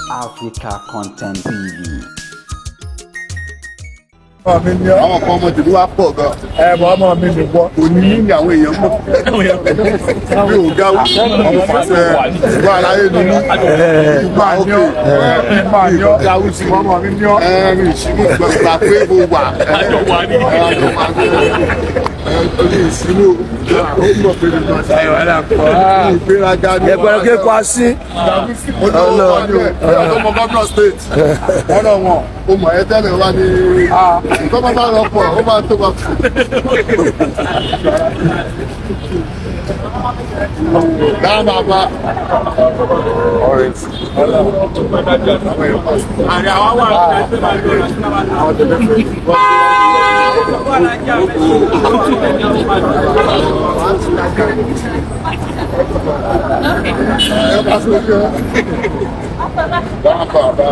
Africa Content TV. Àwọn kan ọmọ tèmi wá pọ̀ gan. Ẹ bọ ọmọ mi mi gbọ́. Òní ní àwọn èèyàn mọ̀. Mi ò ga ọmọ pàṣẹ ìgbà aláyé ni mí. Ìgbà òkè Ìgbà ni ọ́. Ọmọ mi ní ọ́. Ẹ mi ìṣubú gbà pé mo wà. Àjọ wà ní. Ní ìṣubú ó mọ̀ pé mi lọ sí. Ìgbéraga ni. Ẹgbẹ̀rún kí kó a sí. Mo ní ọmọ ní ọmọ gómìnà state. Ọ̀nà wọn. O mọ̀ ẹ́ tẹ́lẹ̀ wá ní. Nǹkan bá bá lọ pọ̀, ó máa tó wa. Dáhùn bàbá. Àrẹ àwa wà Ẹ bá sọ pé dáhùn bàbá.